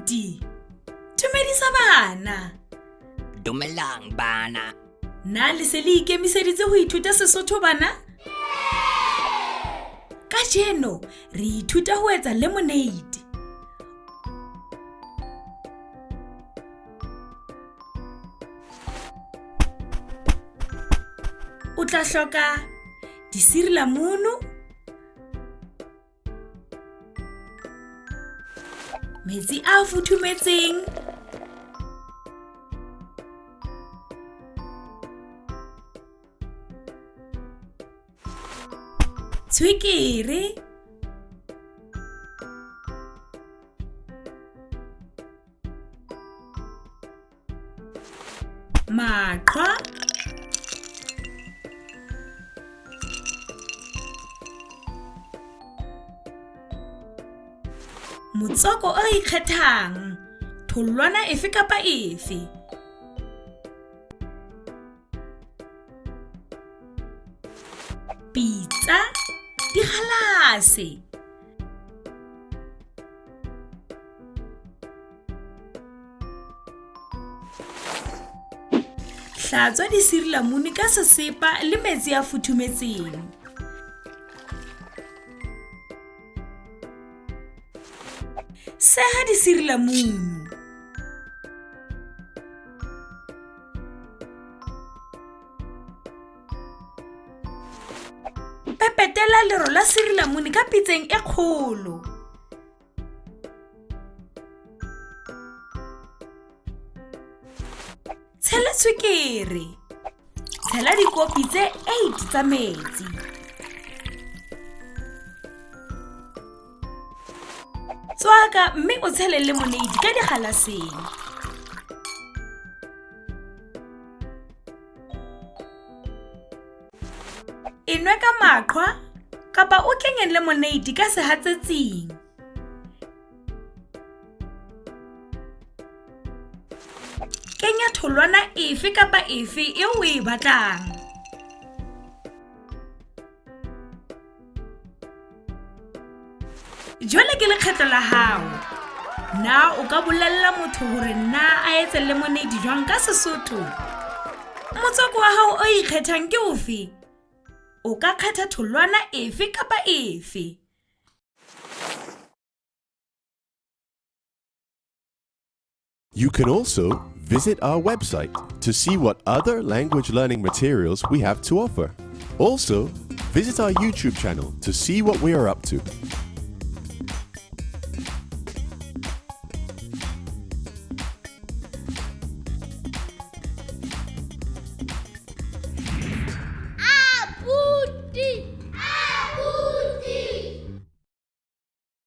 Abuti, dumedisa bana. Dumelang bana. Na le se le ikemiseditse ho ithuta Sesotho bana? Kajeno re ithuta ho etsa lemonade. O tla hloka disirilamunu, metsi a futhumetseng, tswekere, maqhwa, motswako o ikgethang, tholwana efe kapa efe. Pitsa, digalase. Hlatswa disirilamune ka sesepa le metsi a futhumetseng. Seha disirilamunu. Pepetela lero la sirilamune ka pitseng e kgolo. Tshela tswekere. Tshela dikopi tse 8 tsa metsi. Tswaka mme o tshele lemonade ka digalaseng. E nwe ka maqhwa kapa o kenye lemonade ka sehatsetsing. Kenya tholwana efe kapa efe eo o e batlang. Jwale ke lekgetlo la hao. Na o ka bolella motho hore na a etse lemonade jwang ka Sesotho? Motswako wa hao o ikgethang ke ofe? O ka kgetha tholwana efe kapa efe. You can also visit our website to see what other language learning materials we have to offer. Also, visit our YouTube channel to see what we are up to.